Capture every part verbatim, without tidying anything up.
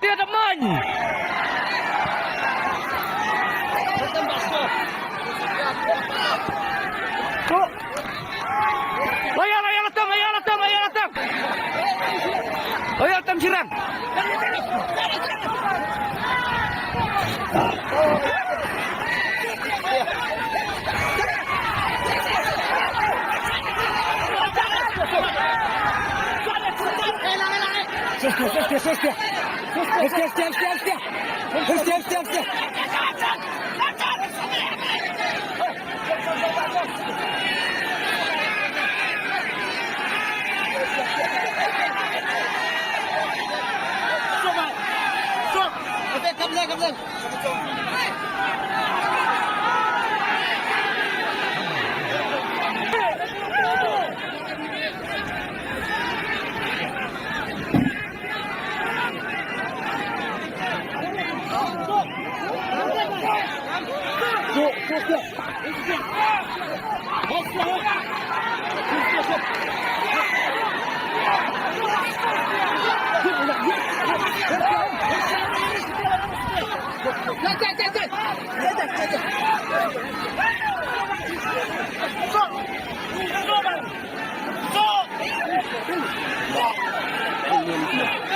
Dia da man. Tu. Ayo, ayo, datang, ayo, datang, ayo, datang. Ayo, datang, Jirang. Hostia, hostia, hostia. Hostia, hostia, hostia, hostia. Hostia, hostia, hostia.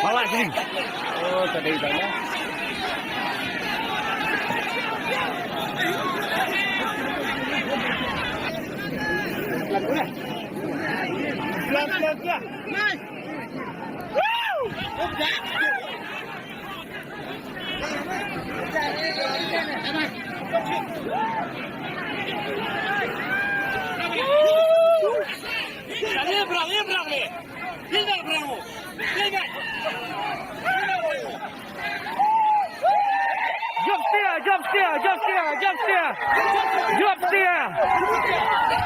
Wala sini. Oh, tadi sana. Jump steer, jump steer, jump steer, jump steer. Jump steer.